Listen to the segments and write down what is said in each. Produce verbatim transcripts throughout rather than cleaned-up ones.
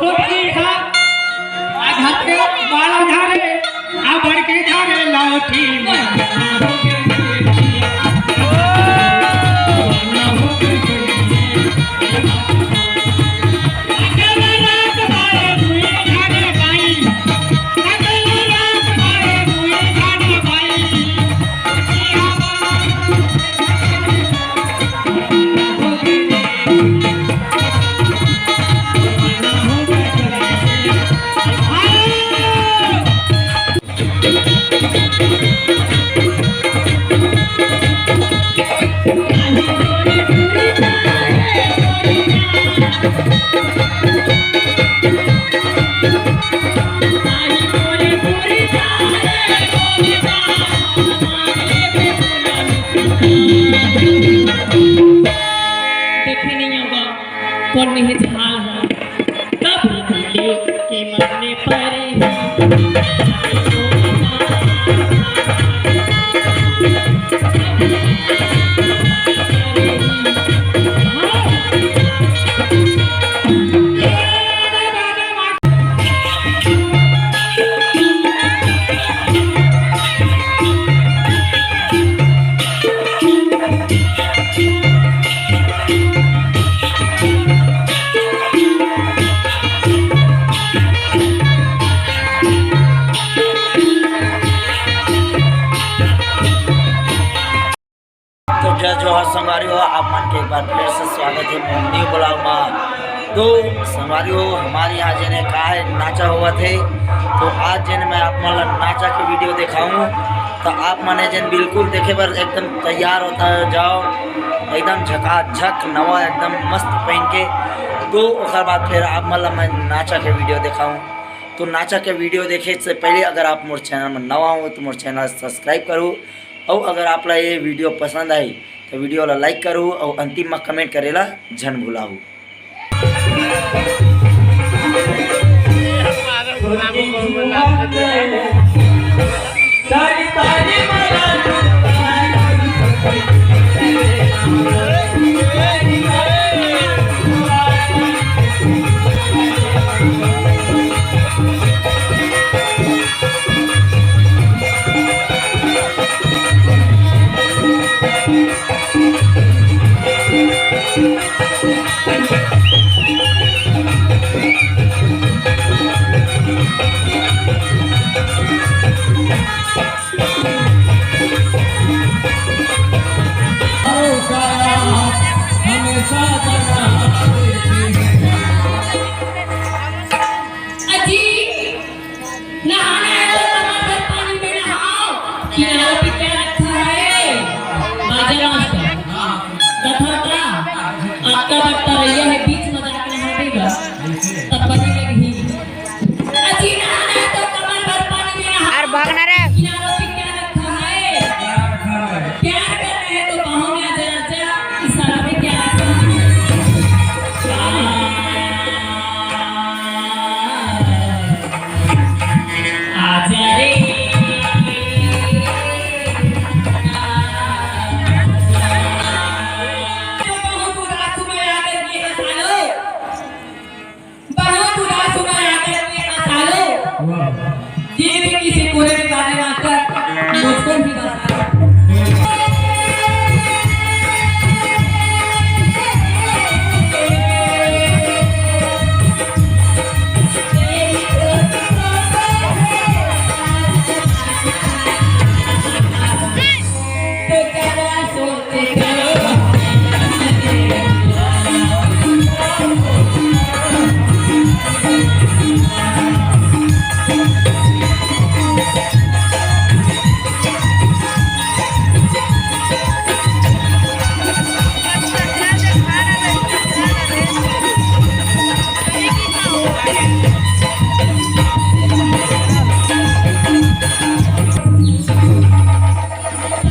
तो ठीक है, आज हाथ के बाला झारे, आ बड़ के झारे लाठी में। देखे नहीं होगा, कौन नहीं झाल है। कब के मरने पर ही तो जय जोहार संगवारी हो, आप मन के एक बार फिर से स्वागत है मोर new vlog मा। तो संगवारी हो, हमारे यहाँ जेने का है नाचा होवत है, तो आज जेने मैं आप मन ला नाचा के video दिखाऊं, तो आप मने जेन बिल्कुल देखे बर एकदम तैयार होता है, जाओ एकदम झकाझक नवा एकदम मस्त पहन के। तो ओकर बाद फिर आप मन ला मैं नाचा के video दिखाऊं। तो नाचा के video देखे से पहले अगर आप मोर channel में नवा हो तो मोर channel subscribe करो, और अगर आप ला ये video पसंद आई तो video ला like करो और अंतिम में comment करे ला झन भुलाहू। अजी, नहाना है तो कमर भर पानी में नहाओ। किनारों पे क्या रखा है? बाजा मास्टर। कथा का अक्का बट्टा रैया है, बीच में जाके नहा देगा, तब बनी लगही। अजी, नहाना है तो कमर भर पानी में नहाओ। अरे भागना रे। किनारों पे क्या रखा है? प्यार करना है तो बाहों में आजा राजा, इशारों में क्या रखा है? आजा रे। बहुत उदास हूँ मैं आकर के हंसा लो। बहुत उदास हूँ मैं आकर के हंसा लो। वाह। जिंदगी से कोरे में गाने गाकर मुझको भी बसा लो।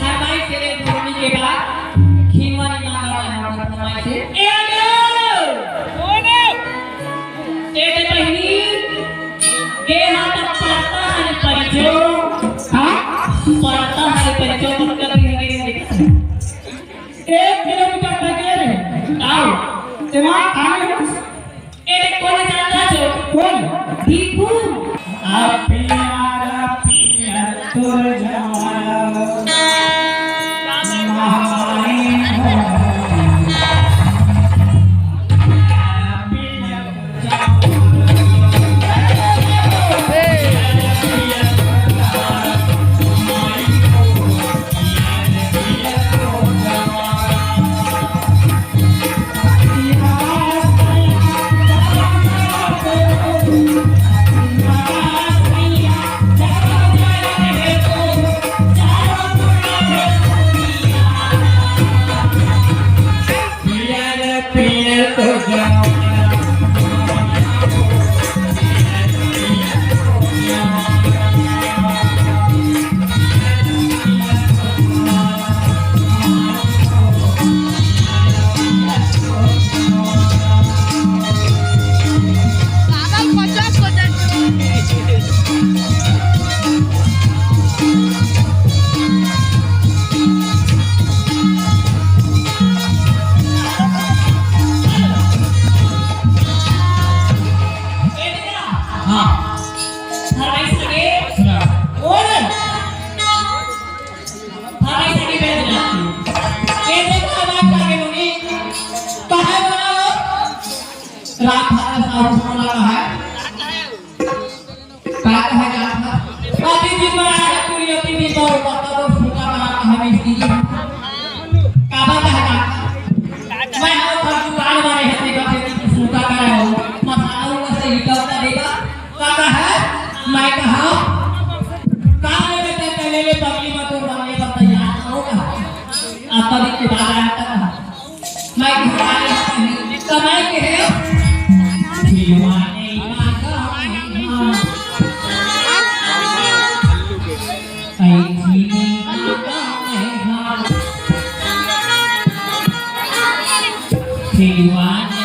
हर बाई तेरे घूमने के बाद खींचवा निकालना है हम अपने माई से। ए आगे! ए दे बहिनी, ए हाथ पड़ता है परिचो। हाँ? पड़ता है परिचो, मतलब भी है। एक किलोमीटर तक ये रहे। आओ। दिमाग खाने हो। ए देख, कौन जानता जो? कौन? दीपू। आ पियर पियर तोर जवाना, महामारी हो। हाँ। फरमाइश लगे। सुना। और फरमाइश लगे, मैं दिलाती हूँ। ये देखो, आवाज लगे होगी। कहाँ बनाओ? रात भर साहू सोना कहाँ है? का कहे जात हे? अति दिन में आया तू, अति दिन में बता दो, फूटा मारा कहा मिस्त्री। का बात है का? मैं आओ था दुकान मारे है, देखा थे कि फूटा का है, मसाला उनका से इधर का देगा। का कहा? मैं कहा, का ले लेते, ले ले, बगली में तो मांगे, बता यार, आओ कहा। आता भी के बात आता कहा। मैं घुमाने वाली कमाई के है। खिलवाने वाला है। ऐसी माता है। खिलवाने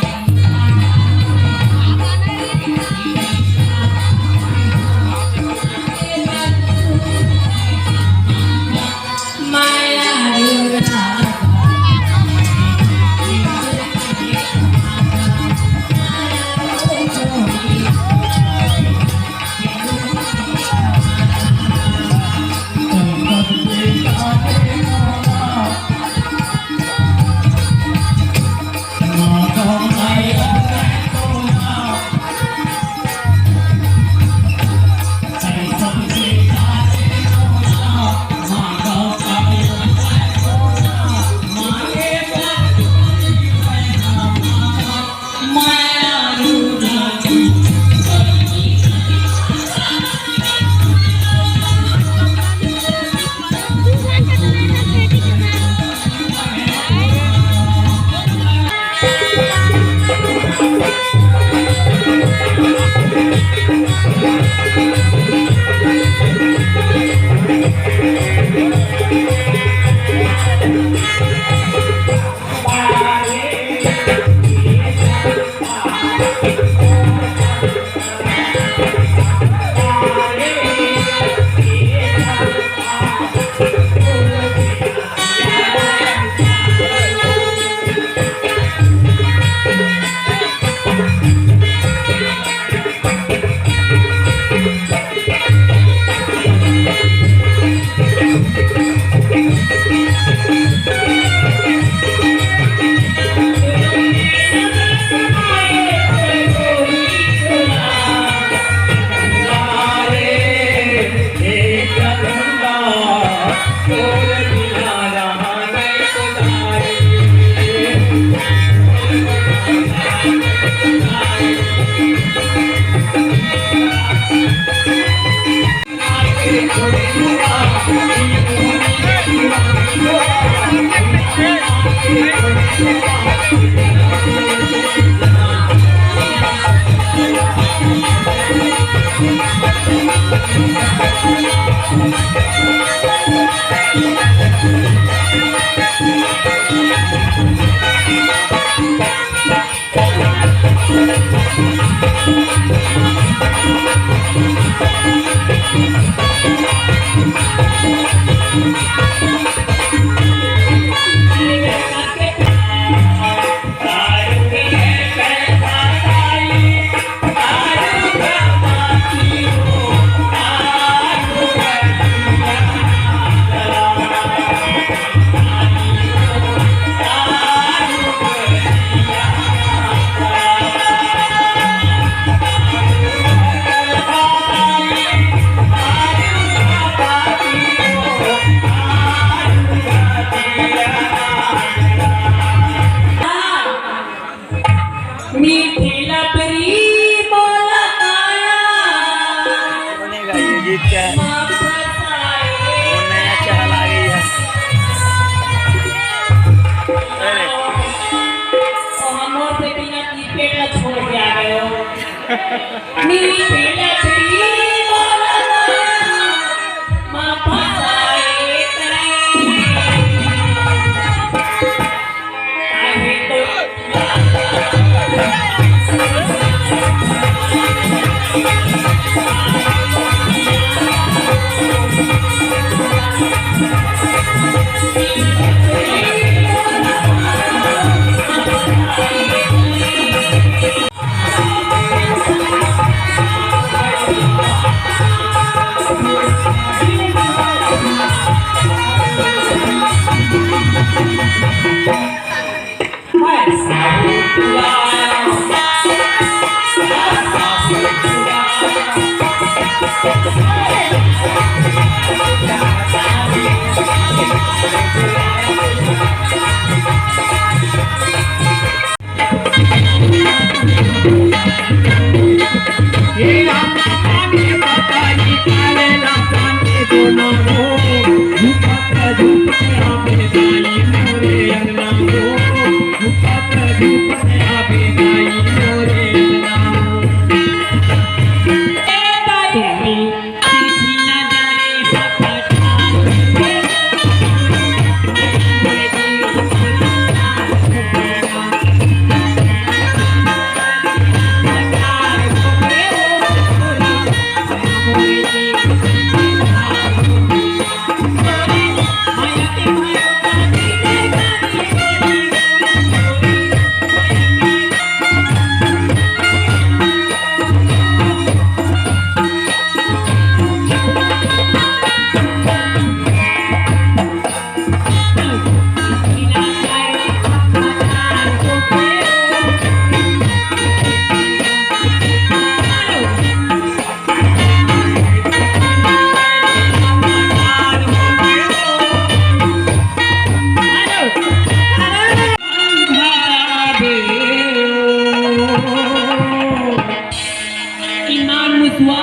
ईमान मुसवा।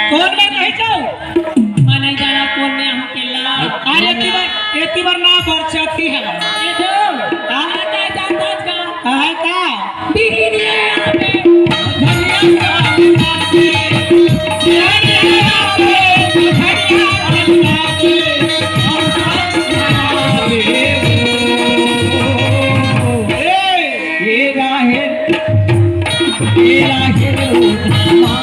कोन ले कहि जाओ? मैं नहीं जाना कोन ले हमके ला। अरे एती बार, एती बार ना बरचती है। ये तो, हाँ? आता है, जाता है का? हाँ, का? बीड़ी नहीं है यहाँ पे। धनिया का, धनिया का, धनिया का। ए, ए राहे, ए राहे रे ओ धामा।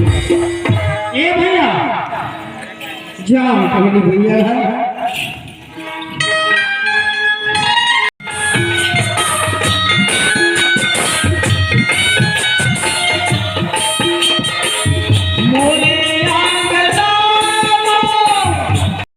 ए भैया, जाओ, कहनी भैया है।